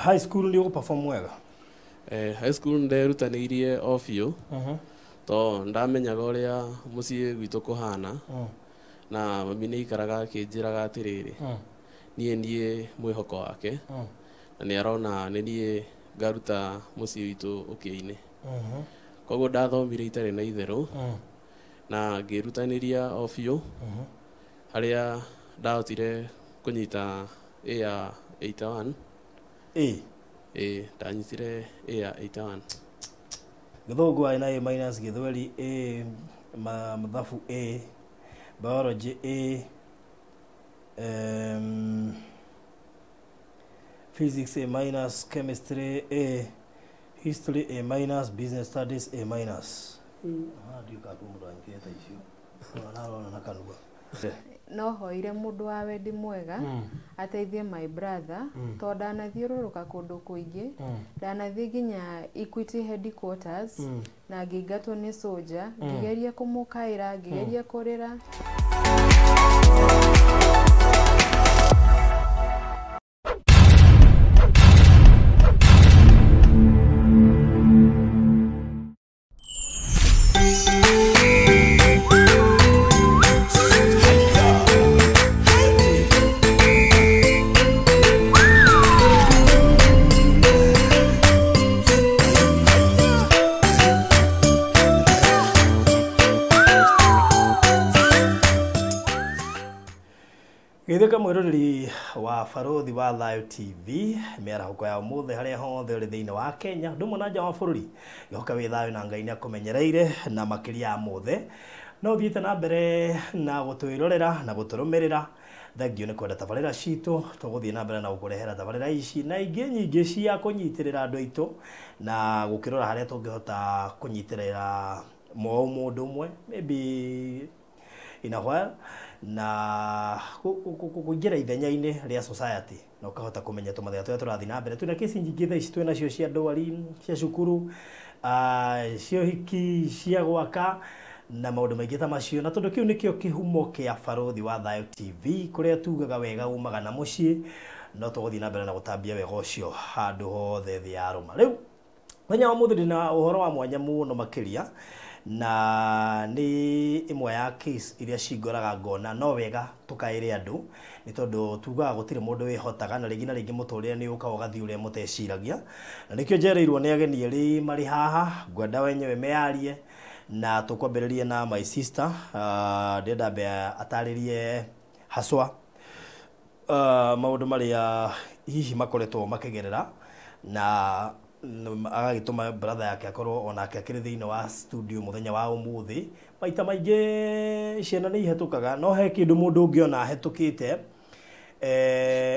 High school nĩ ũgũ-perform wega? High school nderutanĩirie o biũ to ndamenyaga ũrĩa mũciĩ gwitũ kũhana na mami nĩ aikaraga akĩnjĩraga atĩrĩrĩ, niĩ mwĩhoko wake na nĩ arona nĩ niĩ ngaruta mũciĩ witũ ũkĩa-inĩ. Koguo ndathomire itarĩ na itherũ na ngĩrutanĩria o biũ harĩa ndahotire kũnyita A ya 81. A? Ĩ, ndanyitire A ya 81. Gĩthũngũ arĩ na A minus, Gĩthweri A, mathabu A, biology A, physics A minus, chemistry A, history A minus, business studies A minus. Ndiũĩ kana kwĩ mũndũ anyitĩte icio. Arona na kanua. No hoire mũndũ wa wendi mwega ateithie my brother tondũ ndanathiũrũrũka kũndũ kũingĩ, ndanathiĩ nginya Equity headquarters na ngĩingatwo nĩ soja, ngĩgeria kũmũkaĩra, ngĩgeria kũrĩra. Geithĩka mwĩroreri wa Barũthi wa Thayũ TV mĩarahũko ya ũmũthĩ harĩa hothe ũrĩ thĩinĩ wa Kenya ũndũ ũmwe na nja wa bũrũri. Ngĩhoka wĩ thayũ na Ngai nĩ akũmenyereire na makĩria ya mothe no ũthiĩte na mbere na gũtwĩrorera na gũtũrũmĩrĩra. Thengiũ nĩ kwenda tabarĩra citũ, tũgũthiĩ na mbere na gũkũrehera tabarĩra ici na ingĩ nyingĩ cia kũnyitĩrĩra andũ aitũ na gũkĩrora harĩa tũngĩhota kũnyitĩrĩra mo mũndũ ũmwe maybe in a while na kũingĩra ithenya-inĩ rĩa society na ũkahota kũmenya tũmathĩna tũrĩa tũrathiĩ na mbere. Twĩna kesi nyingĩ thaa ici twĩnacio cia ndwari, cia cukuru, cia ũhiki, cia gwaka na maũndũ maingĩ ta macio, na tondũ kĩu nĩkĩo kĩhumo kĩa Barũthi wa Thayũ TV kũrĩa tugaga wega umaga na mũciĩ, no tũgũthiĩ na mbere na gũtambia wega ũcio handũ hothe thĩ ya rũma. Rĩu mũthenya wa ũmũthĩ ndĩna ũhoro wa mwanya mũno makĩria na nĩ ĩmwe ya case iria cingoraga ngona no wega tũkaĩre andũ, nĩ tondũ tugaga gũtirĩ mũndũ wĩhotaga na rĩngĩ na rĩngĩ mũtũrĩre nĩ ũkaga ũgathiĩ ũrĩa mũteciragia, na nĩkĩo njereirwo nĩ ageni erĩ marĩ haha, ngwenda wenyewe meyarie na tũkwambĩrĩria na my sister. Ndĩrenda ambe atarĩrie haswa maũndũ marĩa hihi makoretwo makĩgerera na agagĩtũma brother yake akorwo onake akĩrĩ thĩinĩ wa studio mũthenya wa ũmũthĩ. Maita maingĩ ciana nĩ ihetũkaga, no he kĩndũ mũndũ ũngĩona ahetũkĩte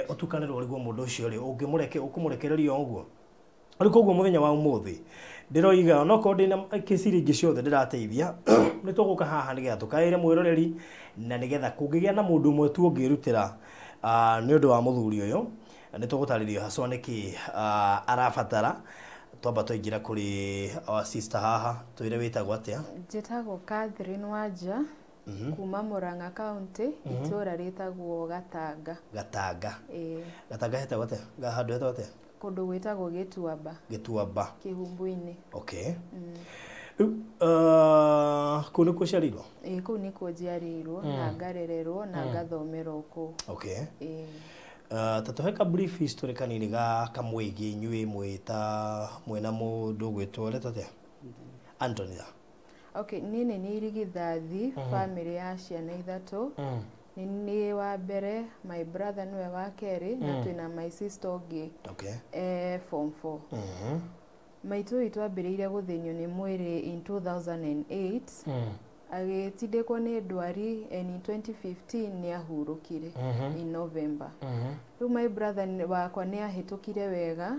ũtukanĩrwo ũrigwo mũndũ ũcio rĩ ũngĩmũreke ũkũmũrekereria o ũguo. Rĩu koguo mũthenya wa ũmũthĩ ndĩroiga onokorwo ndĩna kesi iria ingĩ ciothe ndĩrateithia nĩ tũgũka haha nĩgetha tũkaĩre mwĩroreri na nĩgetha kũngĩgĩa na mũndũ ũmwe tu ũngĩrutĩra nĩ ũndũ wa mũthuri ũyũ nĩ tũgũtarĩrio haswa nĩkĩ arabatara. Twamba twaingĩra kũrĩ our sister haha, twĩre wĩtagwo atĩa? Njĩtagwo Catherine Wanja kuma Murang'a County, itũra rĩtagwo Gatanga. Gatanga. Ĩĩ. Gatanga hetagwo atĩa? Handũ hetagwo atĩa? Kũndũ gwĩtagwo Gĩtuamba. Gĩtuamba. Kĩhumbu-inĩ. Okay. Rĩu kũu nĩkuo ũciarĩirwo? Ĩĩ, kũu nĩkuo njiarĩirwo na ngarererwo na ngathomera o kũu. Okay. Ĩĩ. Ta tũhe ka brief history kanini ga kamwĩgiĩ inyuĩ mwĩta mwĩna mũndũ ũgwĩtwo ũretwo atĩa? Anthony. Okay, niĩ nĩ niĩ irigithathi family ya ciana ithatũ. Nĩ niĩ wa mbere, my brother nĩwe wa kerĩ na twĩna my sister ũngĩ Okay. Form 4. Maitũ witũ ambĩrĩirie gũthĩnio nĩ mwĩrĩ in 2008, agĩtindĩkwo nĩ ndwari and in 2015 nĩ ahurũkire in November. Rĩu my brother wakwa nĩ ahĩtũkire wega,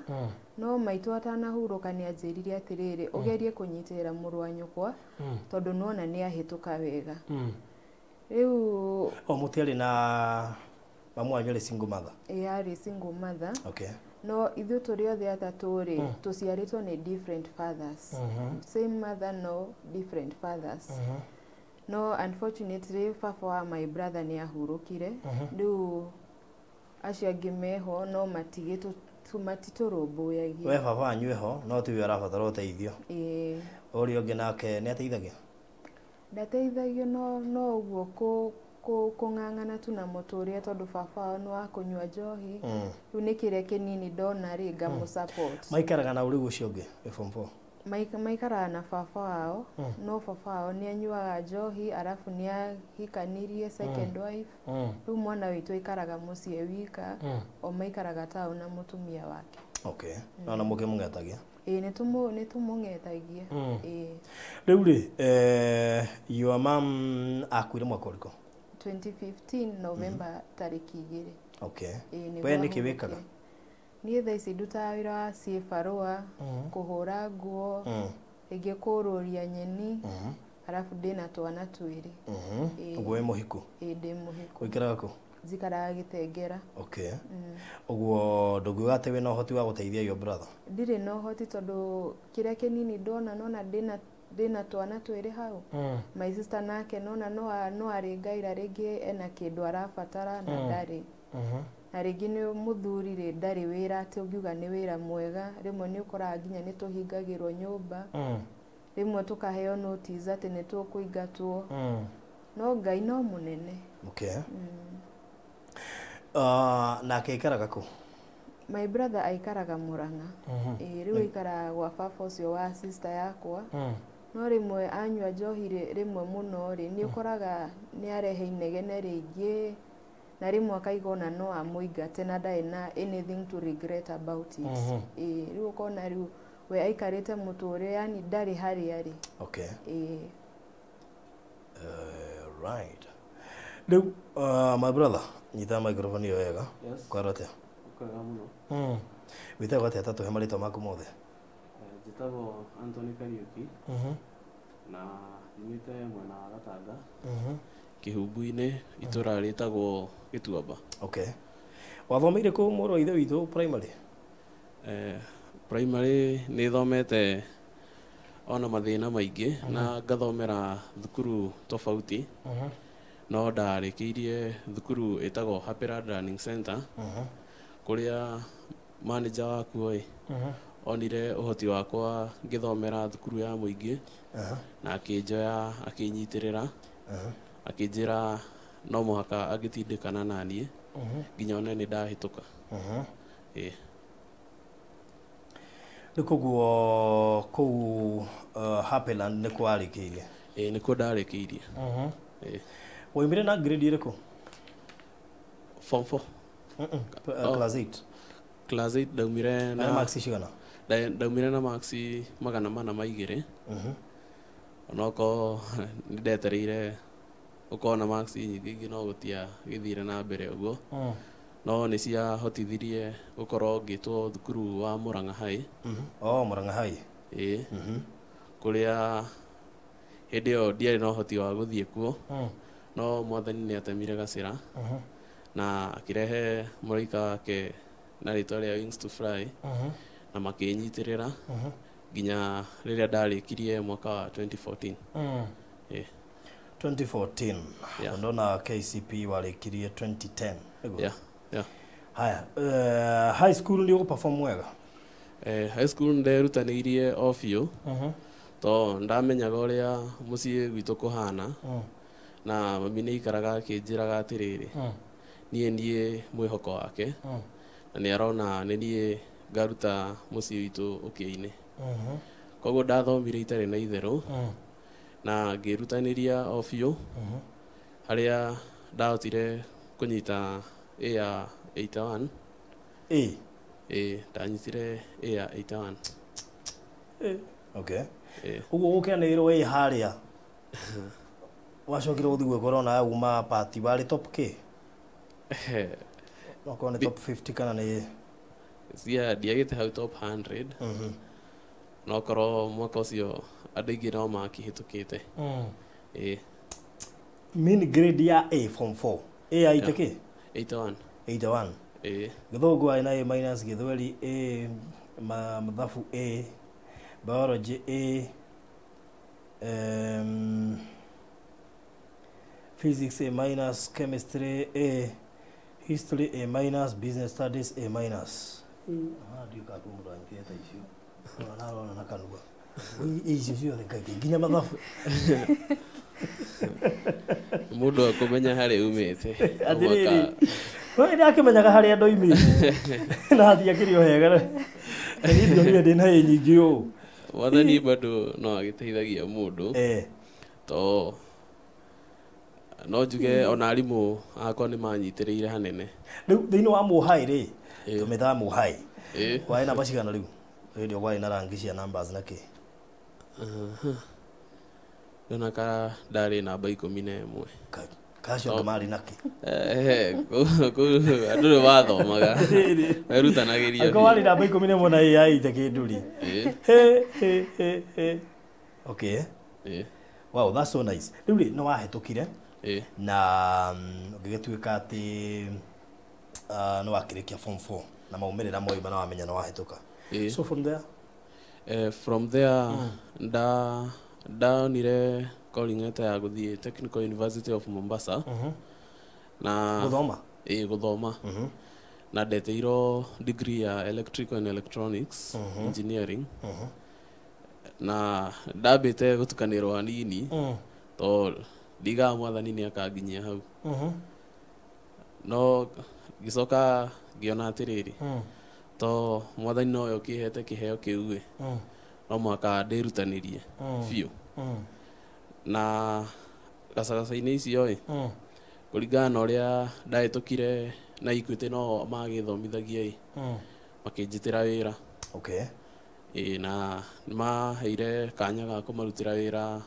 no maitũ atanahurũka nĩ anjĩrire atĩrĩrĩ, ũgerie kũnyitĩrĩra mũrũ wa nyũkwa tondũ nĩwona nĩ ahĩtũka wega. Rĩu O mũtiarĩ na mamu wanyu arĩ single mother? Ĩĩ, arĩ single mother. Okay. No ithuĩ tũrĩ othe atatũ rĩ, tũciarĩtwo nĩ different fathers. Same mother no different fathers. No unfortunately baba wa my brother nĩ ahurũkire. Rĩu acio angĩ meho no matigĩtũ Matitũrũmbũyagia. We baba wanyu eho no tiwe arabatara ũteithio. Ĩĩ. Ũrĩa ũngĩ nake nĩ ateithagia? Ndateithagio no ũguo kũng'ang'ana tu na mũtũrĩre tondũ baba wao nĩ wa kũnyua njohi. Rĩu nĩ kĩrĩa kĩnini ndona rĩ ngamũ support. Maikaraga na ũrĩu ũcio ũngĩ wĩ form 4? Maikaraga na baba wao, no baba wao nĩ anyuaga njohi arabu nĩ ahikanirie second wife. Rĩu mwana witũ aikaraga mũciĩ wika, o maikaraga taũni na mũtumia wake. Okay. No na mũkĩmũng'etagia? Ĩĩ, nĩ tũmũng'etagia. Ĩĩ. Rĩu rĩ, your mom akuire mwaka ũrĩkũ? 2015 November tarĩki 2. Okay. Ĩĩ, nĩguo We nĩkĩ ahurũkire. wĩkaga? Niĩ thaa ici ndutaga wĩra wa ciĩbarũa, kũhũra nguo, rĩngĩ kũrũria nyeni, arabu ndĩna twana 2. Ĩĩ. Ũguo wĩ mũhiku? Ĩĩ, ndĩ mũhiku. Ũikaraga kũ? Njikaraga Gĩtengera. Okay. Ũguo ndũngiuga atĩ wĩna ũhoti wa gũteithia your brother? Ndirĩ na ũhoti tondũ kĩrĩa kĩnini ndona nona ndĩna twana 2 hau. My sister nake nona no arĩ ngaira rĩngĩ ena kĩndũ arabatara na ndarĩ. Na rĩngĩ nĩ mũthuri rĩ ndarĩ wĩra atĩ ũngiuga nĩ wĩra mwega, rĩmwe nĩ ũkoraga nginya nĩ tũhingagĩrwo nyũmba, rĩmwe tũkaheo notice atĩ nĩ tũkũingatwo. No Ngai no mũnene. Okay. Nake aikaraga kũ? My brother aikaraga Murang'a. Ĩĩ, rĩu aikaraga gwa baba ũcio wa sister yakwa. No rĩmwe anyua njohi rĩmwe mũno rĩ, nĩ ũkoraga nĩ arehe inegene rĩingĩ, na rĩmwe akaiga ona no amũingate na ndarĩ na anything to regret about it. Ĩĩ, rĩu ũkona rĩu we aikarĩte mũtũrĩre yani ndarĩ harĩa arĩ. Okay. Ĩĩ. Right. Rĩu my brother, nyita microphone ĩyo wega. Yes. Kwara atĩa? Kwega mũno. Wĩtagwo atĩa? Ta tũhe marĩtwa maku mothe. Njĩtagwo Anthony Kariuki na nyumĩte mwena wa Gatanga, Kĩhumbu-inĩ, itũra rĩtagwo Gĩtuamba. Okay. Wathomeire kũ mũrũ wa ithe witũ primary? Primary nĩ thomete ona mathĩna maingĩ na ngathomera thukuru tofauti, no ndarĩkĩirie thukuru ĩtagwo Happyland Learning Center, kũrĩa manager wakuo ĩ onire ũhoti wakwa ngĩthomera thukuru ya mũingĩ na akĩnjoya akĩnyitĩrĩra, akĩnjĩra no mũhaka angĩtindĩkana naniĩ nginya one nĩ ndahĩtũka. Ĩĩ. Rĩu koguo kũu Happyland nĩ kwarĩkĩirie? Ĩĩ, nĩkuo ndarĩkĩirie. Ĩĩ. Waumire na grade ĩrĩkũ? Form 4. Class 8. Class 8 ndaumire Na na marks cigana? Ndaumire na marks 402. Onokorwo nĩ ndetereire gũkorwo na marks nyingĩ ingĩ no gũtiagĩthire na mbere ũguo, no nĩ ciahotithirie gũkorwo ngĩtwo thukuru wa Murang'a High. Oh, Murang'a High. Ĩĩ, kũrĩa hĩndĩ ĩyo ndiarĩ na ũhoti wa gũthiĩ kuo, no mwathani nĩ atemire gacĩra na akĩrehe mũraika wake na rĩtwa rĩa Wings to Fly, na makĩnyitĩrĩra nginya rĩrĩa ndarĩkirie mwaka wa 2014. Ĩĩ. 2014. Yeah. Ndona KCP warĩkirie 2010. Nĩguo? Yeah. Haya, high school nĩ ũgũperform wega? High school nderutanĩirie o biũ to ndamenyaga ũrĩa mũciĩ gwitũ kũhana, na mami nĩ aikaraga akĩnjĩraga atĩrĩrĩ, niĩ mwĩhoko wake na nĩ arona nĩ niĩ ngaruta mũciĩ witũ ũkĩa-inĩ. Koguo ndathomire itarĩ na itherũ na ngĩrutanĩria o biũ harĩa ndahotire kũnyita A ya 81. A? Ĩ, ndanyitire A ya 81. Okay. Ĩ. Ũguo gũkĩanĩrĩrwo ĩ harĩa wacokire gũthiĩ gwĩkora ona uma party warĩ top K? Okorwo nĩ top 50 kana nĩ Cia ndiagĩte hau top 100, no korwo mwaka ũcio andũ aingĩ no makĩhĩtũkĩte. Ĩ. Mean grade ya A form 4. A ya ite kĩ? 81. 81. Ĩ. Gĩthũngũ arĩ na A minus, Gĩthweri A, mathabu A, biology A, physics A minus, chemistry A, history A minus, business studies A minus. Ndiũ kana kwĩ mũndũ anyitĩte icio ararona na kanua. Icio ciothe Ngai, nginya mathabu. Mũndũ akũmenya harĩa umĩte. Atĩrĩrĩ, we nĩakĩmenyaga harĩa ndoimĩte na hatiakĩrĩ o hega, na niĩ ndionire ndĩna ĩ nyingĩ ũũ. Mwathani bado no agĩteithagia mũndũ, to no njuge ona arimũ akwa nĩ manyitĩrĩire hanene. Rĩu thĩinĩ wa Mũhai rĩ, tũmĩtaga Mũhai, Ĩĩ. warĩ namba cigana rĩu hĩndĩ ĩyo kwarĩ na rangi cia numbers na kĩ? Ndona ka ndarĩ namba 11. Kacio angĩ marĩ na kĩ? Kũu andũ nĩ mathomaga, merutanagĩria. Angĩkorwo warĩ namba 11 na AI te kĩndũ rĩ. Ĩĩ. He he he he, okay. Ĩĩ. Wow, that's so nice. Rĩu rĩ, nĩ wahĩtũkire Ĩĩ. na ũgĩgĩtuĩka atĩ nĩ wakĩrĩkia form 4 na maumĩrĩra moima na wamenya nĩ wahĩtũka. Ĩĩ. So from there? From there ndonire calling letter ya gũthiĩ Technical University of Mombasa na Gũthoma? Ĩĩ, gũthoma, na ndeteirwo degree ya electrical and electronics engineering, na ndambĩte gũtukanĩrwo hanini to ndigaga Mwathani nĩ akanginyia hau, no ngĩcoka ngĩona atĩrĩrĩ, to Mwathani nowe ũkĩhete kĩheo kĩu ĩ, no mũhaka ndĩrutanĩrie biũ. Na gacagaca-inĩ icio ĩ, kũringana na ũrĩa ndahĩtũkire na Equity no magĩthomithagia ĩ, makĩnjĩtĩra wĩra. Ĩĩ, na nĩ maheire kanya ga kũmarutĩra wĩra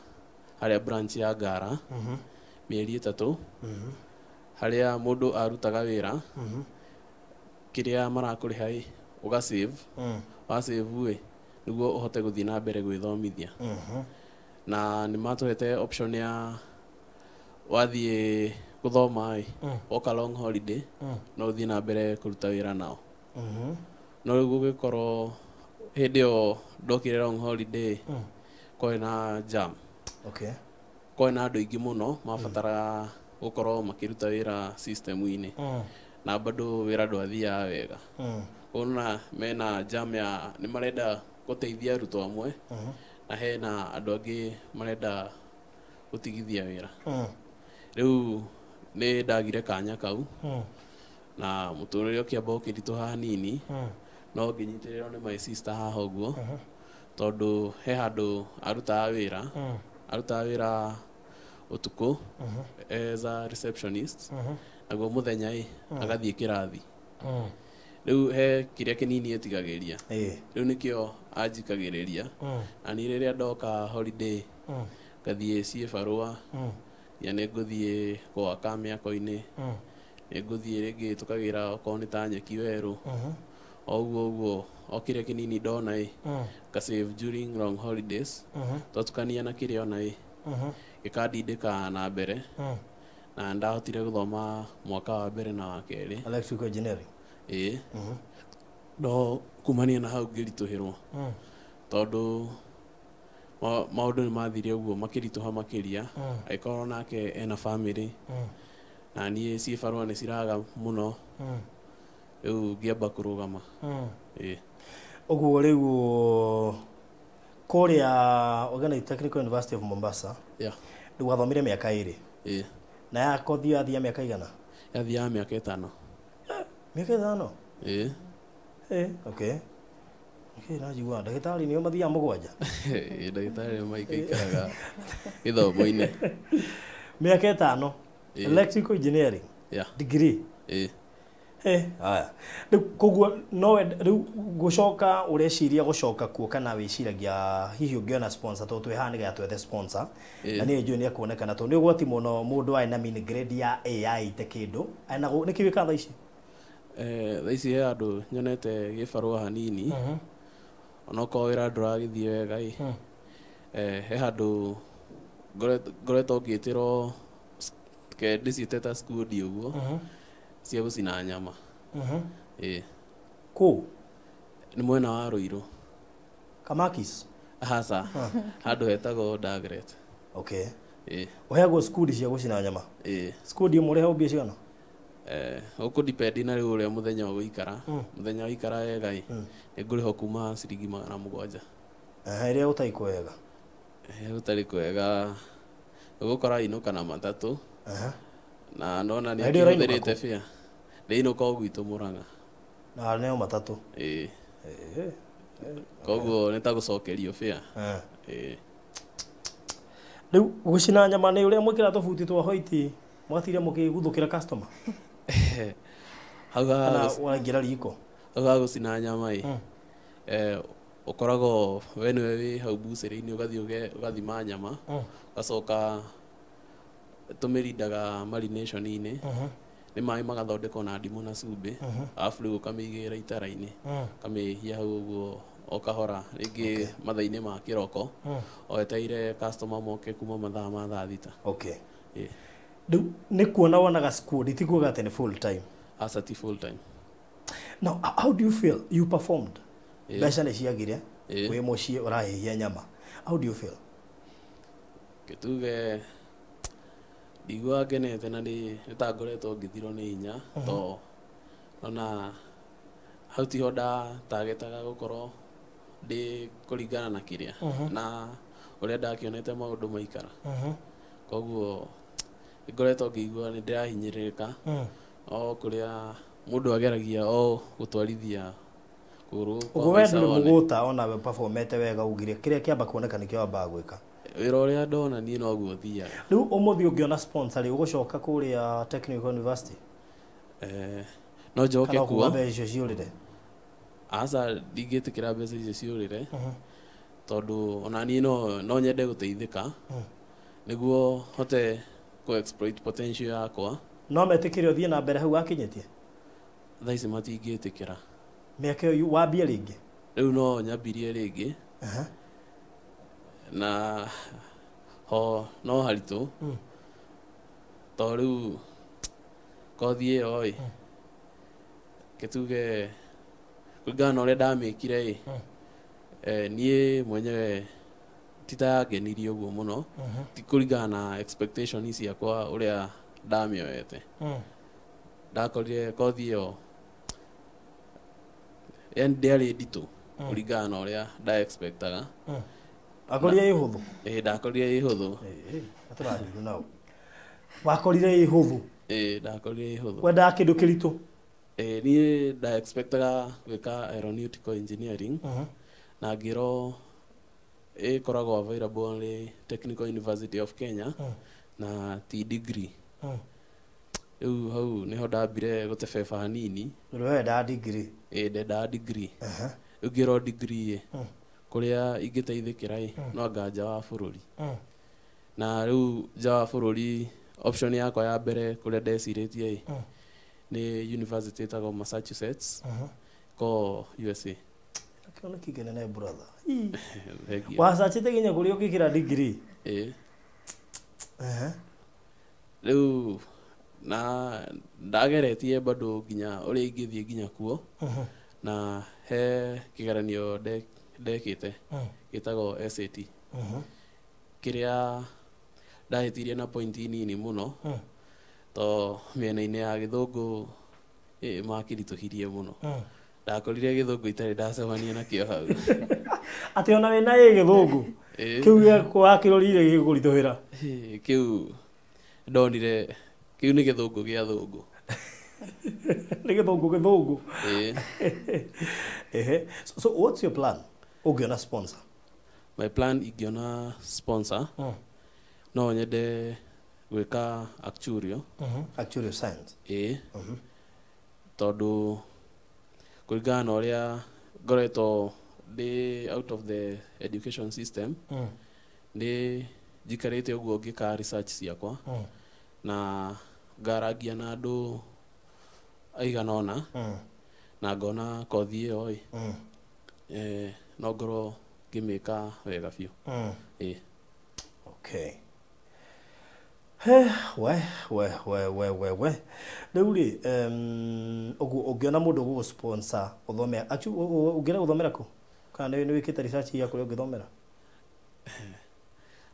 harĩa branch ya Ngara mĩeri 3, harĩa mũndũ arutaga wĩra, kĩrĩa marakũrĩha ĩ, ũga save, wa save ĩ, nĩguo ũhote gũthiĩ na mbere gwĩthomithia. Na nĩ matũhete option ya wathiĩ gũthoma ĩ, woka long holiday no ũthiĩ na mbere kũruta wĩra nao. No rĩu gũgĩkorwo hĩndĩ ĩyo ndokire long holiday, kwarĩ na jam. Kwarĩ na andũ aingĩ mũno mabataraga gũkorwo makĩruta wĩra system-inĩ, na bado wĩra ndwathiaga wega. Ona mena jam ya nĩ marenda gũteithia arutwo amwe, na hena andũ angĩ marenda gũtigithia wĩra. Rĩu nĩ ndagire kanya kau, na mũtũrĩre ũkĩamba ũkĩritũha hanini, no ngĩnyitĩrĩrwo nĩ my sister haha ũguo, tondũ he handũ arutaga wĩra, arutaga wĩra ũtukũ as a receptionist, naguo mũthenya ĩ agathiĩ kĩrathi. Rĩu he kĩrĩa kĩnini ĩtigagĩria, rĩu nĩkĩo anjikagĩrĩria, na niĩ rĩrĩa ndoka holiday ngathiĩ ciĩ barũa, nginya nĩ ngũthiĩ gwaka mĩako-inĩ, nĩ ngũthiĩ rĩngĩ tũkagĩra okorwo nĩ ta nyeki werũ, o ũguo ũguo, o kĩrĩa kĩnini ndona ĩ, nga save during long holidays, twatukania na kĩrĩa ona ĩ, gĩkandindĩka na mbere, na ndahotire gũthoma mwaka wa mbere na wa kerĩ. Electrical engineering? Ĩĩ, no kumania na hau ngĩritũhĩrwo, tondũ maũndũ nĩ mathire ũguo makĩritũha makĩria, agĩkorwo nake ena family, na niĩ ciĩ barũa nĩ ciraga mũno, rĩu ngĩamba kũrũgama. Ĩĩ. Ũguo rĩu kũrĩa Organic Technical University of Mombasa, rĩu wathomire mĩaka 2? Ĩĩ. Na ya kothi yathia mĩaka igana? Yathiaga mĩaka 5. Mĩaka 5? Ĩĩ. Okay. Okay, najigua ndagĩtarĩ nĩo mathiaga 7. Ĩĩ, ndagĩtarĩ nĩ maikaikaraga gĩthomo-inĩ. Mĩaka 5? Ĩĩ. Electrical engineering? Yeah. Degree? Ĩĩ. Haya, rĩu koguo no rĩu gũcoka ũreciria gũcoka kuo, kana wĩciragia hihi ũngĩona sponsor, tondũ twĩ haha nĩgetha twethe sponsor, na niĩ njũĩ nĩ ekuonekana, tondũ nĩ ũgwati mũno mũndũ arĩ na mini grade ya AI te kĩndũ na nĩkĩ wĩkaga thaa ici? Thaa ici he handũ nyonete gĩbarũa hanini, onokorwo wĩra ndũragĩthiĩ wega ĩ, he handũ ngoretwo ngĩtĩrwo, ke ndĩciĩte ta skundi ũguo, cia gũcina nyama. Ĩĩ. Kũ? Nĩ mwena wa Rũirũ. Kamakis? Aca, handũ hetagwo Daggeret. Okay. Ĩĩ. Ũheagwo skundi cia gũcina nyama? Ĩĩ. Skundi ĩmwe ũrĩhagwo mbia cigana? Ũkũ depend na rĩu ũrĩa mũthenya ũgũikara. Mũthenya waikara wega ĩ, nĩ ngũrĩhwo kuma ciringi 700. Ĩrĩa gũtarĩ kwega? Gũtarĩ kwega ũgũkora inũka na matatũ. Na ndona nĩ Na hĩndĩ ĩyo ũrainũka akĩhũthĩrĩte bĩa ndĩinũka o gwitũ Mũrang'a. Na nĩo matatũ? Ĩĩ. Koguo nĩ ta gũcokerio bĩa. Ĩĩ. Rĩu gũcina nyama nĩ ũrĩa mwĩkĩra tũbuti twa hoiti mwatigire mũkĩguthũkĩra customer? Hau Kana ha waingĩra riko? Hau ha gũcina nyama ĩ, ũkoragwo we nĩwe wĩ hau mbucĩrĩ-inĩ, ũgathiĩ ũgathima nyama, ũgacoka tũmĩrindaga marination-inĩ, nĩ maĩ magathondekwo na ndimũ na cumbĩ, arabu rĩu ũkamĩigĩrĩra itara-inĩ, ũkamĩhĩhia hau ũguo o kahora, rĩngĩ mathaa-inĩ ma kĩroko, o wetereire customer moke kuma mathaa ma thaa 6. Ĩĩ. Rĩu nĩ kuona wonaga squad, ti kuoga atĩ nĩ full time? Aca, ti full time. Now, how do you feel you performed? Ĩĩ. Mbeca nĩ ciagire. Ĩĩ. Wĩ mũciĩ ũrahĩhia nyama, how do you feel? Kĩtuge ndiguaga ngenete na nĩ ta ngoretwo ngĩthirwo nĩ hinya, to ona hau tiho ndatagetaga gũkorwo ndĩ kũringana na kĩrĩa na ũrĩa ndakĩonete maũndũ maikara. Koguo ngoretwo ngĩigua nĩ ndĩrahinyĩrĩrĩka o kũrĩa mũndũ ageragia o gũtwarithia kũgũrũ kwa Ũguo we maica ndũrĩ one. mũgũta onawe performete wega, ugire kĩrĩa kĩamba kuoneka nĩkĩo wambaga gwĩka. Wĩra ũrĩa ndona niĩ noguo thiaga. Rĩu ũmũthĩ ũngĩona sponsor rĩ, ũgũcoka kũrĩa Technical University? No njoke Kana kuo. ũkuga mbeca icio ciũrĩre? Aca, ndingĩtĩkĩra mbeca icio ciũrĩre, tondũ ona niĩ no nyende gũteithĩka nĩguo hote kũ exploit potential yakwa. No metĩkĩre ũthiĩ na mbere hau wakinyĩtie? Thaa ici matingĩtĩkĩra. Mĩaka ĩyo wambie rĩngĩ? Rĩu no nyambirie rĩngĩ na ho no haritũ, to rĩu kothi ĩyo ĩ, kĩtuge kũringana na ũrĩa ndamĩkire ĩ, niĩ mwenyewe ti ta yangenirie ũguo mũno, ti kũringana na expectation ciakwa ũrĩa ndamĩoete. Ndakorire kothi ĩyo yani ndĩarĩ nditũ kũringana na ũrĩa nda expectaga. Akorire ĩ hũthũ? Ĩ, ndakorire ĩ hũthũ. Atũrarĩru nao wakorire ĩ hũthũ? Ĩ, ndakorire ĩ hũthũ. Wendaga kĩndũ kĩritũ? Ĩ, niĩ nda expectaga gwĩka aeronautical engineering, na ngĩrwo ĩkoragwo available only Technical University of Kenya na ti degree. Rĩu hau nĩho ndambire gũtebeba hanini. Ũrĩa wendaga degree? Ĩ, ndendaga degree. Rĩu ngĩrwo degree ĩ, kũrĩa ingĩteithĩkĩra ĩ, no anga nja wa bũrũri. Na rĩu nja wa bũrũri, option yakwa ya mbere kũrĩa ndecirĩtie ĩ, nĩ university ĩtagwo Massachusetts ko USA. Kĩoneki kĩnene, brother. Thengiũ. Wacacĩte nginya kũrĩa ũngĩkĩra degree? Ĩ. Rĩu na ndageretie bado nginya ũrĩa ingĩthiĩ nginya kuo, na he kĩgeranio ndekĩte gĩtagwo SAT, kĩrĩa ndahĩtirie na point nini mũno, to mĩena-inĩ ya gĩthũngũ ĩ makĩritũhirie mũno. Ndakorire gĩthũngũ itarĩ ndacemania nakĩo hau. Atĩ ona wĩna ĩ gĩthũngũ? Ĩ. Kĩu gĩakwa wakĩrorire gĩkũritũhĩra? Ĩ, kĩu ndonire kĩu nĩ gĩthũngũ gĩa thũngũ. Nĩ gĩthũngũ gĩthũngũ. Ĩ. Ehe. So what's your plan ũngĩona sponsor? My plan ingĩona sponsor, no nyende gwĩka actuarial. Actuarial science? Ĩ, tondũ kũringana na ũrĩa ngoretwo ndĩ out of the education system, nĩ njikarĩte ũguo ngĩka research ciakwa na ngarangia na andũ aigana ũna, na ngona kothi ĩyo ĩ, no ngorwo ngĩmĩka wega biũ. Ĩ. Okay. He, we we we we we we rĩu rĩ, ũguo ũngĩona mũndũ ũgũgũ sponsor ũthome, ũngĩenda gũthomera kũ, kana nĩ wĩkĩte research ya kũrĩa ũngĩthomera?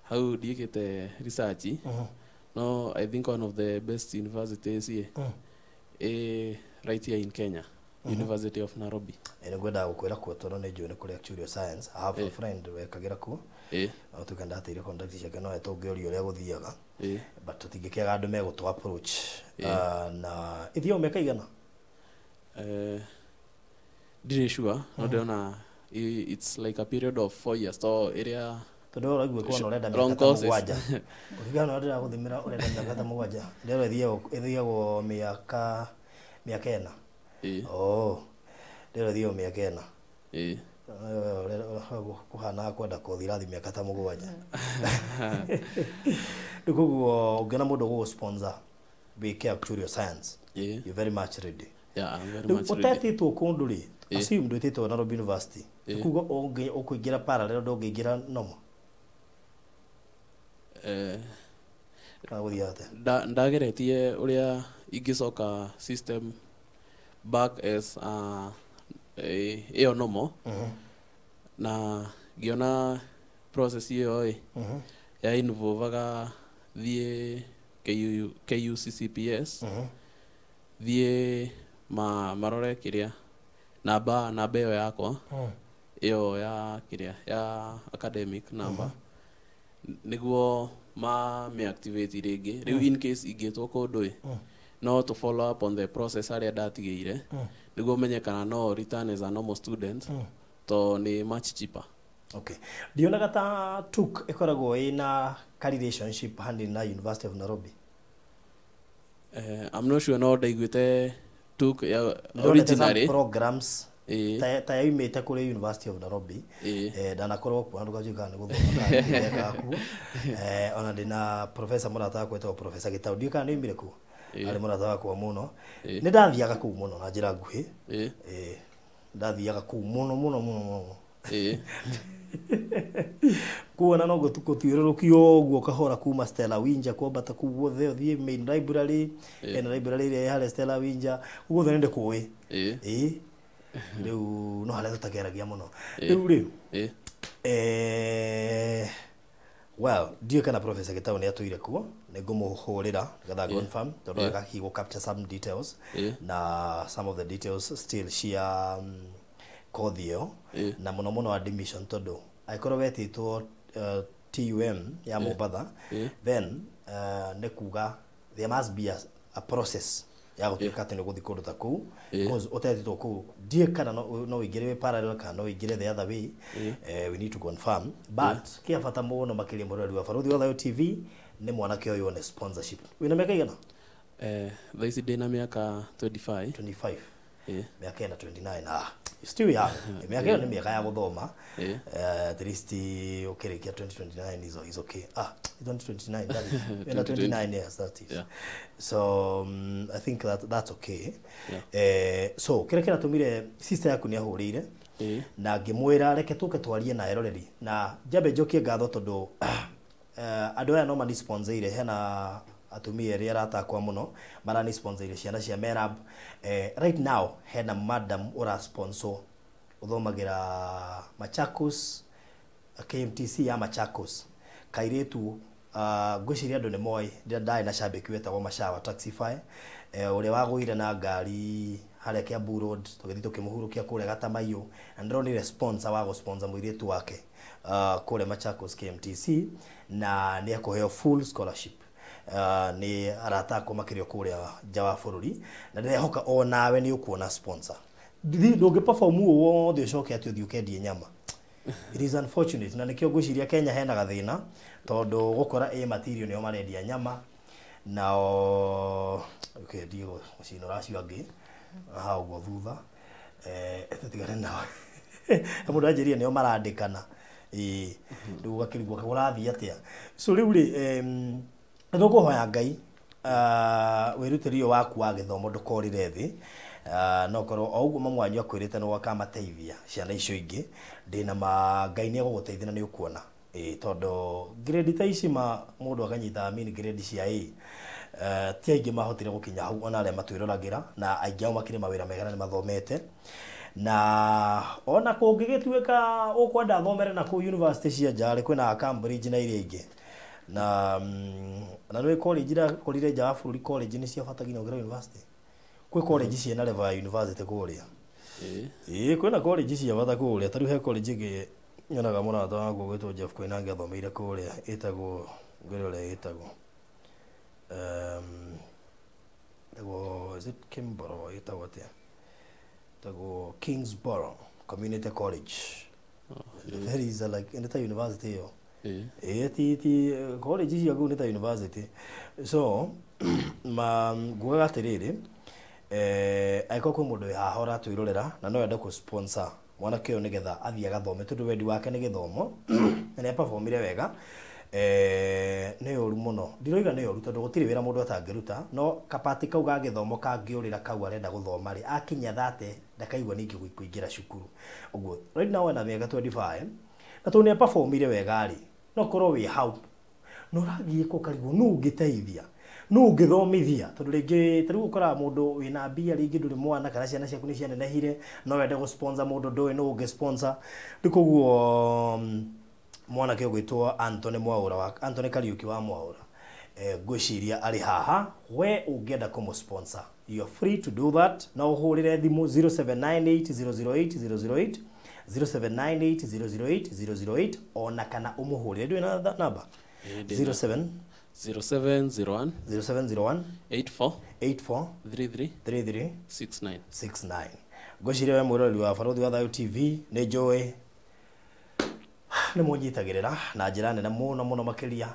Hau ndiĩkĩte research, no I think one of the best universities ĩ, Ĩ right here in Kenya, University of Nairobi. Nĩ ngwendaga gũkwĩra kuo tondũ nĩ njũĩ nĩ kũrĩ actuarial science. I have a friend wekagĩra kuo. No tuĩka ndateire contact ciake, no tũngĩũria ũrĩa gũthiaga. But tũtingĩkĩaga andũ megũtũ approach. Na ĩthiago mĩaka igana? Ndirĩ sure, no ndĩrona it's like a period of 4 years to ĩrĩa Tondũ ũraigua kwana ũrenda long mĩaka ta courses. 7. Ũringana na ũrĩa ndĩragũthimĩra, ũrenda mĩaka ta 7. Ndĩrona ĩthiagwo mĩaka 4. Oh, ndĩrona ĩthiagwo mĩaka 4. Kũhanaga kwenda kothi irathi mĩaka ta 7. Rĩu koguo ũngĩona mũndũ ũgũgũ sponsor wĩke actuarial science, you're very much ready. Yeah, I'm very Rĩu much ready. ũtetĩtwo kũndũ rĩ, assume ndwĩtĩtwo Nairobi University, kuga ũkũingĩra parallel, ndũngĩingĩra normal? Kana gũthiaga atĩa? Ndageretie ũrĩa ingĩcoka system back as ĩyo normal, na ngĩona process ĩyo ĩ ya involvaga thiĩ KU, KUCCPS, thiĩ marore kĩrĩa namba ĩyo yakwa, ĩyo ya kĩrĩa ya academic number, nĩguo ma activate rĩngĩ. Rĩu in case ingĩtwo kũndũ ĩ, no to follow up on the process harĩa ndatigĩire, nĩguo menye kana no return as a normal student, to nĩ much cheaper. Okay, ndionaga ta TUK ĩkoragwo ĩna ka relationship hanini na University of Nairobi. I'm not sure, no ndaiguĩte TUK ya Nĩndonete some originally programs ta yaumĩte kũrĩ University of Nairobi. Ndanakorwo kuo na ndũkanjũĩ kana nĩ gũthoma kana nĩ kuo. Ona ndĩna professor mũrata wakwa wĩtagwo Professor Gĩtaũ, ndiũĩ kana nĩ oimire kuo. Arĩ mũrata wakwa mũno. Nĩ ndathiaga kũu mũno na njĩra nguhĩ. Ndathiaga kũu mũno mũno mũno mũno. Kuona no gũthiũrũrũkio ũguo kahora kuma Stella Winja kwambata kũu guothe, ũthiĩ main library, hena library ĩrĩa ĩ harĩa Stella Winja, kũu guothe nĩ ndĩkũĩ. Ĩĩ, rĩu no harĩa tũtakeragia mũno rĩu rĩ. Well, ndiũĩ kana Professor Gĩtaũ nĩ atũire kuo, nĩ ngũmũhũrĩra nĩgetha confirm, tondũ wega he will capture some details na some of the details still cia kothi ĩyo, na mũno mũno admission, tondũ angĩkorwo wetĩtwo TUM ya Mombatha, then nĩ kuga there must be a process ya gũtuĩka atĩ nĩ ũgũthiĩ kũndũ ta kũu, because ũtetĩtwo kũu ndiũĩ kana no ũingĩre wĩ parallel kana no ũingĩre the other way. We need to confirm, but kĩa bata mũno makĩria, mũrori wa Barũthi wa Thayũ TV, nĩ mwanake ũyũ one sponsorship. Wĩna mĩaka igana? Thaa ici ndĩna mĩaka 25. 25? Mĩaka ĩna 29, ah, still young. Mĩaka ĩyo nĩ mĩaka ya gũthoma. At least ũkĩrĩkia 2029 is okay. Ah, 2029, that is wĩna 29 years, that is. So I think that that's okay. So kĩrĩa kĩratũmire, sister yaku nĩ ahũrĩire na ngĩmwĩra reke tũke twarie na eroreri, na njambe njokie ngatho tondũ andũ aya no manisponsorire. Hena atumia erĩ arata akwa mũno maranisponsorire ciana cia Merab. Right now hena madam ũrasponsor ũthomagĩra Machakos, KMTC ya Machakos, kairĩtu ngwĩciria andũ nĩ moĩ ndarĩ na shabiki wetagwo Mashawa Taxify, ũrĩa wagũire na ngari harĩa Kiambu Road, tũgĩthiĩ tũkĩmũhurũkia kũrĩa Gatamaiyũ, na ndĩronire sponsor wa gũsponsor mũirĩtu wake kũrĩa Machakos KMTC, na nĩ ekũheo full scholarship nĩ arata akwa makĩria kũrĩa nja wa bũrũri, na ndĩrehoka o nawe nĩ ũkuona sponsor. Ndũngĩ perform ũũ wothe ũcoke atĩ ũthiĩ ũkendie nyama. It is unfortunate, na nĩkĩo ngwĩciria Kenya hena gathĩna, tondũ gũkora ĩ material nĩo marendia nyama nao. Okay, ndiĩ gũcinũra acio angĩ haha ũguo thutha, tũtigane nao. Mũndũ anjĩrire nĩo marandĩkana, ĩĩ, rĩu ũgakĩrigwo kũrathiĩ atĩa. So rĩu rĩ, nĩ tũkũhoya Ngai wĩrutĩri ũyũ waku wa gĩthomo ndũkorĩre thĩ. No korwo o ũguo mamu wanyu akwĩrĩte nĩ akamateithia ciana icio ingĩ, ndĩna ma Ngai nĩ egũgũteithia na nĩ ũkuona. Ĩĩ, tondũ grade ta ici ma mũndũ akanyita mean grade cia A, ti aingĩ mahotire gũkinya hau, ona arĩa matwĩroragĩra, na aingĩ ao makĩrĩ mawĩra mega na nĩ mathomete, na ona kũngĩgĩtuĩka ũkwenda thomere na kũu university cia nja rĩ, kwĩna Cambridge na iria ingĩ, na na nĩ college irakorire nja wa bũrũri, college nĩ cia bata nginya gũkĩra university. Kwĩ college ciĩna level ya university kũrĩa. Ĩĩ. Ĩĩ, kwĩna college cia bata kũrĩa. Ta rĩu he college ĩngĩ nyonaga mũrata wakwa ũgwĩtwo Jeff Koinange athomeire kũrĩa, ĩtagwo, ngwĩre ũrĩa ĩtagwo, ĩtagwo, is it Kimboro, ĩtagwo atĩa, ĩtagwo Kingsborough Community College. There is a, like, nĩ ta university ĩyo. Ĩĩ. Ĩĩ, ti college icio kũu nĩ ta university. So ma ngugaga atĩrĩrĩ, angĩkorwo kwĩ mũndũ wĩ haha ũratwĩrorera na no ende kũ sponsor mwanake ũyũ nĩgetha athiĩ agathome, tondũ wendi wake nĩ gĩthomo na nĩ aperformire wega, nĩ ũru mũno. Ndiroiga nĩ ũru tondũ gũtirĩ wĩra mũndũ atangĩruta, no kapati kau ga gĩthomo kangĩũrĩra kau arenda gũthoma rĩ, akinya 30 ndakaigua ningĩ kũingĩra cukuru. Ũguo right now ena mĩaka 25 na tondũ nĩ aperformire wega rĩ, no korwo wĩ hau no ũragiĩka ũkarigwo nũ ũngĩteithia, nũ ũngĩthomithia, tondũ rĩngĩ ta rĩu ũkoraga mũndũ wĩna mbia, rĩngĩ ndũrĩ mwana kana ciana ciaku nĩ cianenehire, no wende gũ sponsor mũndũ ndũĩ nũ ũngĩ sponsor. Rĩu koguo mwanake ũgwĩtwo Anthony Mwaura wa Anthony Kariuki wa Mwaura, ngwĩciria arĩ haha, we ũngĩenda kũmũ sponsor, you are free to do that. No ũhũrĩre thimũ 0798 008 008, 0798 008 008, ona kana ũmũhũrĩre. Ndũĩ na namba? Ĩĩ, ndĩna. 07 0701 0701 84 84 33 33 69. 69. Ngwĩciria we mwĩroreri wa Barũthi wa Thayũ TV nĩ njũĩ nĩ mũnyitagĩrĩra na njĩra nene mũno mũno makĩria,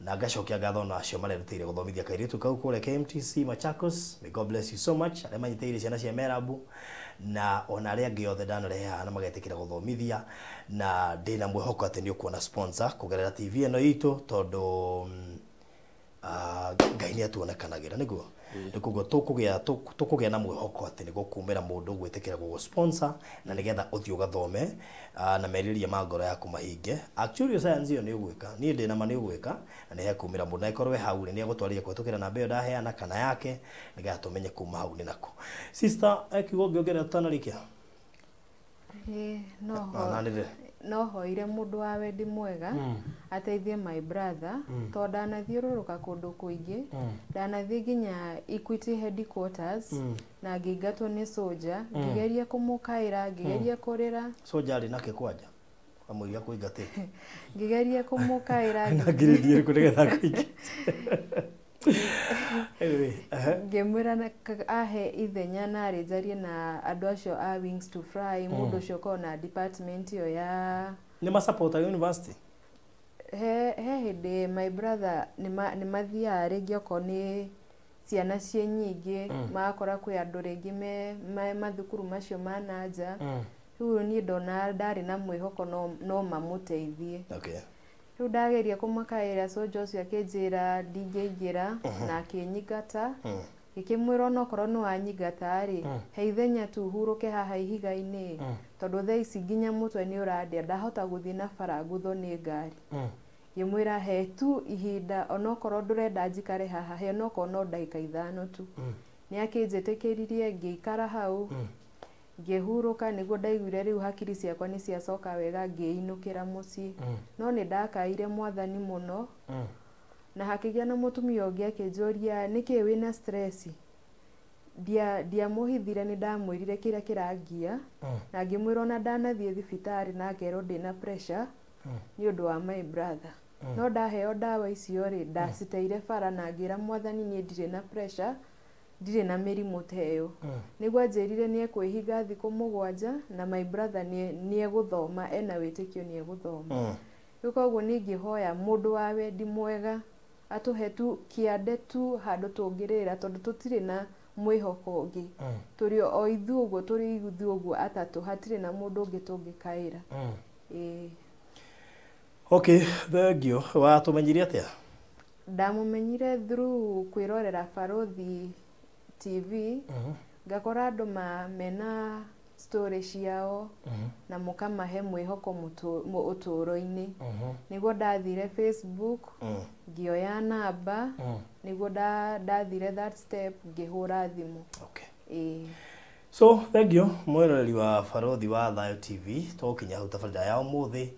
na ngacokia ngatho na acio marerutĩire gũthomithia kairĩtu kau kũrĩa KMTC Machakos. May God bless you so much, arĩa manyitĩrĩire ciana cia Merabu na ona arĩa angĩ othe ndanarehe haha na magetĩkĩra gũthomithia, na ndĩna mwĩhoko atĩ nĩ ũkuona sponsor kũgerera TV ĩno itũ, tondũ Ngai nĩ atuonekanagĩra nĩguo. Rĩu koguo tũkũgĩa na mwĩhoko atĩ nĩ gũkumĩra mũndũ gwĩtĩkĩra gũgũ sponsor na nĩgetha ũthiĩ ũgathome, na merirĩria ma ngoro yaku mahinge. Actuarial science ĩyo nĩ ũgwĩka, niĩ ndĩna ma nĩ ũgwĩka, na nĩ hekumĩra mũndũ, na ĩkorwo we hau rĩ, nĩ egũtwarĩria kũhetũkĩra namba ĩyo ndaheana kana yake, nĩgetha tũmenye kuma hau nĩ nakũ. Sister, kiugo ũngĩongerera tũtanarĩkia? Ĩĩ, no Nanĩrĩre. No hoire mũndũ wa wendi mwega ateithie my brother, tondũ ndanathiũrũrũka kũndũ kũingĩ, ndanathiĩ nginya Equity headquarters na ngĩingatwo nĩ soja, ngĩgeria kũmũkaĩra, ngĩgeria kũrĩra. Soja arĩ nake kwanja kamũiria kũingatĩte? Ngĩgeria kũmũkaĩra. Na ngirĩndi ĩrĩkũ nĩgetha akũingate? Anyway, Ngĩmwĩra ahe ithenya na arĩnjarie na andũ acio a Wings to Fly, mũndũ ũcio ũkoragwo na department ĩyo ya Nĩ masupportaga university? He hĩndĩ my brother nĩ mathiaga rĩngĩ okorwo nĩ ciana ciĩ nyingĩ, magakora kwĩ andũ rĩngĩ me mathukuru macio ma na nja. Rĩu niĩ ndona ndarĩ na mwĩhoko no mamũteithie. Rĩu ndageria kũmakaĩra, soja ũcio akĩnjĩra ndingĩingĩra na akĩnyingata. Ngĩkĩmwĩra onokorwo nĩ wanyingata rĩ, he ithenya tu hurũke haha ihiga-inĩ, tondũ thaa ici nginya mũtwe nĩ ũrandĩa, ndahota gũthiĩ na bara nguthwo nĩ ngari. Ngĩmwĩra he tu ihinda, onokorwo ndũrenda njikare haha, he onokorwo no ndagĩka 5 tu. Nĩ akĩnjĩtĩkĩririe, ngĩikara hau ngĩhurũka, nĩguo ndaiguire rĩu hakiri ciakwa nĩ ciacoka wega, ngĩinũkĩra mũciĩ. No nĩ ndakaire mwathani mũno, na hakĩgĩa na mũtumia ũngĩ akĩnjũria nĩkĩ wĩna stress. Ndiamũhithire, nĩ ndamwĩrire kĩrĩa kĩrangia, na ngĩmwĩra ona ndanathiĩ thibitarĩ na ngerwo ndĩna pressure nĩ ũndũ wa my brother, no ndaheo ndawa icio rĩ, ndaciteire bara na ngĩra mwathani niĩ ndirĩ na pressure, ndirĩ na mĩrimũ ta ĩyo. Nĩguo anjĩrire nĩ ekwĩhinga thikũ 7 na my brother nĩ egũthoma, ena wĩtĩkio nĩ egũthoma. Rĩu koguo niĩ ingĩhoya mũndũ wa wendi mwega atũhe tu kĩande tu handũ tũngĩrĩra, tondũ tũtirĩ na mwĩhoko ũngĩ, tũrĩ o ithuĩ ũguo, tũrĩ ithuĩ ũguo atatũ, hatirĩ na mũndũ ũngĩ tũngĩkaĩra. Ĩĩ. Okay, thank you. Watũmenyire atĩa? Ndamũmenyire through kwĩrorera Barũthi TV, ngakora andũ mena story ciao na mũkamahe mwĩhoko ũtũũro-inĩ. Nĩguo ndathire Facebook, ngĩoya namba, nĩguo ndathire that step, ngĩhũra thimũ. Ĩĩ. So thank you mwĩroreri wa Barũthi wa Thayũ TV, tũgũkinya hau tabarĩra ya ũmũthĩ.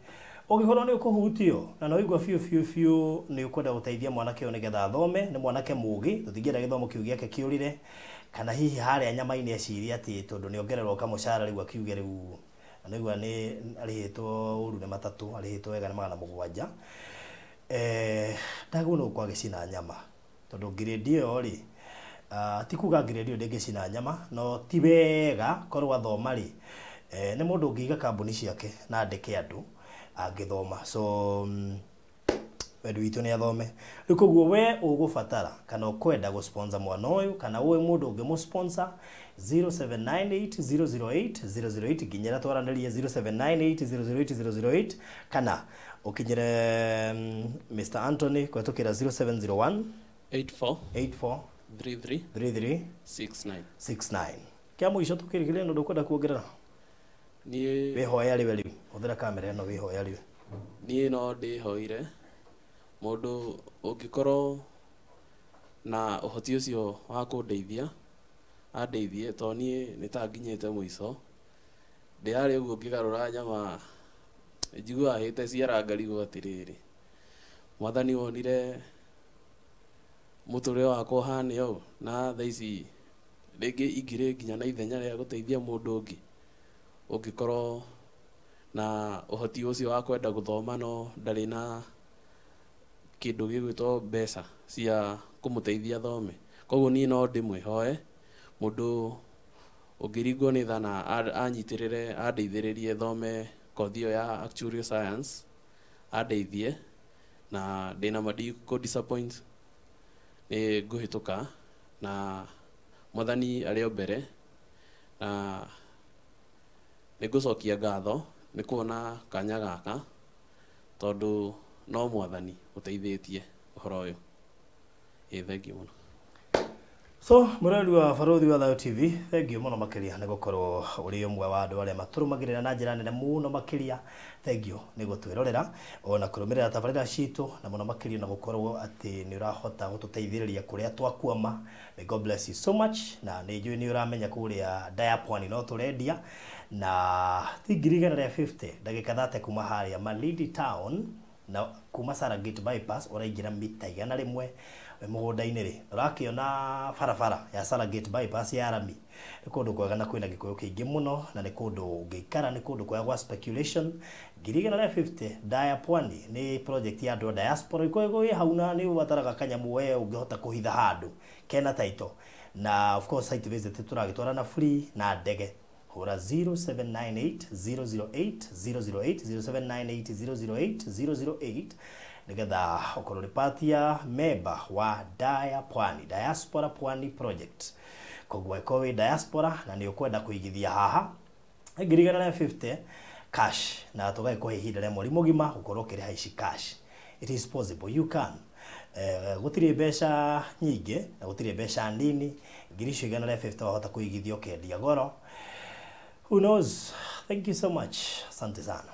Ũngĩkorwo nĩ ũkũhutio na no igua biũ biũ biũ nĩ ũkwenda gũteithia mwanake ũyũ nĩgetha athome, nĩ mwanake mũgĩ, tũtingĩenda gĩthomo kĩu gĩake kĩũrĩre, kana hihi harĩa nyama-inĩ ecirie atĩ tondũ nĩ ongererwo kamũcara rĩu akiuge rĩu na nĩigua nĩ arĩhĩtwo ũru nĩ matatũ, arĩhĩtwo wega nĩ 700. Ndagwo no kwagĩcina nyama tondũ grade ĩyo rĩ, ti kuga grade ĩyo ndĩngĩcina nyama, no ti wega korwo athoma rĩ, nĩ mũndũ ũngĩiga kambuni ciake na andĩke andũ angĩthoma. So wendi witũ nĩ athome. Rĩu koguo we ũgũbatara kana ũkwenda gũ-sponsor mwana ũyũ kana ũĩ mũndũ ũngĩmũ-sponsor 0798 008 008, nginyĩra twaranĩrie 0798 008 008, kana ũkinyĩre Mr. Anthony kũhetũkĩra 0701 84 84 33 33 69. 69. Kĩa mũico tũkĩrigĩrĩria nĩ ũndũ ũkwenda kuongerera? Niĩ Wĩhoya rĩwe rĩu, hũthĩra kamera ĩno wĩhoya rĩwe. Niĩ no ndĩhoire mũndũ ũngĩkorwo na ũhoti ũcio wa kũndeithia andeithie, tondũ niĩ nĩ ta nginyĩte mũico. Ndĩrarĩ ũguo ngĩgarũra nyama njiguaga hĩte ciara ngarigwo atĩrĩrĩ, mwathani wonire mũtũrĩre wakwa ũhane ũũ, na thaa ici rĩngĩ ingĩrĩ nginya na ithenya rĩa gũteithia mũndũ ũngĩ ũngĩkorwo na ũhoti ũcio wa kwenda gũthoma no ndarĩ na kĩndũ gĩgwĩtwo mbeca cia kũmũteithia athome. Koguo niĩ no ndĩmwĩhoe mũndũ ũngĩringwo nĩ tha na anyitĩrĩre andeithĩrĩrie thome kothi ĩyo ya actuarial science, andeithie na ndĩna ma ndikũ disappoint, nĩ ngũhĩtũka na mwathani arĩ o mbere, na nĩ ngũcokia ngatho nĩ kuona kanya gaka tondũ no mwathani ũteithĩtie ũhoro ũyũ. Ĩ thengiũ mũno. So mũrori wa Barũthi wa Thayũ TV, thengiũ mũno makĩria nĩ gũkorwo ũrĩ ũmwe wa andũ arĩa matũrũmagĩrĩra na njĩra nene mũno makĩria. Thengiũ nĩ gũtwĩrorera ona kũrũmĩrĩra tabarĩra citũ, na mũno makĩria na gũkorwo atĩ nĩ ũrahota gũtũteithĩrĩria kũrĩa twakwama. May God bless you so much. Na nĩ njũĩ nĩ ũramenya kũrĩa Daya Pwani no tũrendia na ti 150,000, ndagĩka 30 kuma harĩa Malindi Town na kuma Saragate bypass ũraingĩra mita 100 wĩ mũgũnda-inĩ rĩ, ũrakĩona barabara ya Saragate bypass ya rami. Nĩ kũndũ kwega na kwĩna gĩkũyũ kĩingĩ mũno, na nĩ kũndũ ũngĩikara, nĩ kũndũ kwega gwa speculation. 150,000, Daya Pwani nĩ project ya andũ a diaspora ĩkoragwo ĩ hau, na nĩ ũbataraga kanyamũ we ũngĩhota kũhitha handũ kena title, na of course site visit tũragĩtwara na free na ndege. Hũra 0798 008 008, 0798 008 008, nĩgetha ũkorwo ũrĩ part ya member wa Daya Pwani, Diaspora Pwani project. Koguo ĩkorwo wĩ diaspora na nĩ ũkwenda kũigithia haha 150,000 cash, na tũgagĩkũhe ihinda rĩa mweri mũgima gũkorwo ũkĩrĩha ici cash. It is possible, you can. Gũtirĩ mbeca nyingĩ na gũtirĩ mbeca nini, 150,000 wahota kũigithia ũkendia goro. Who knows? Thank you so much, asante sana.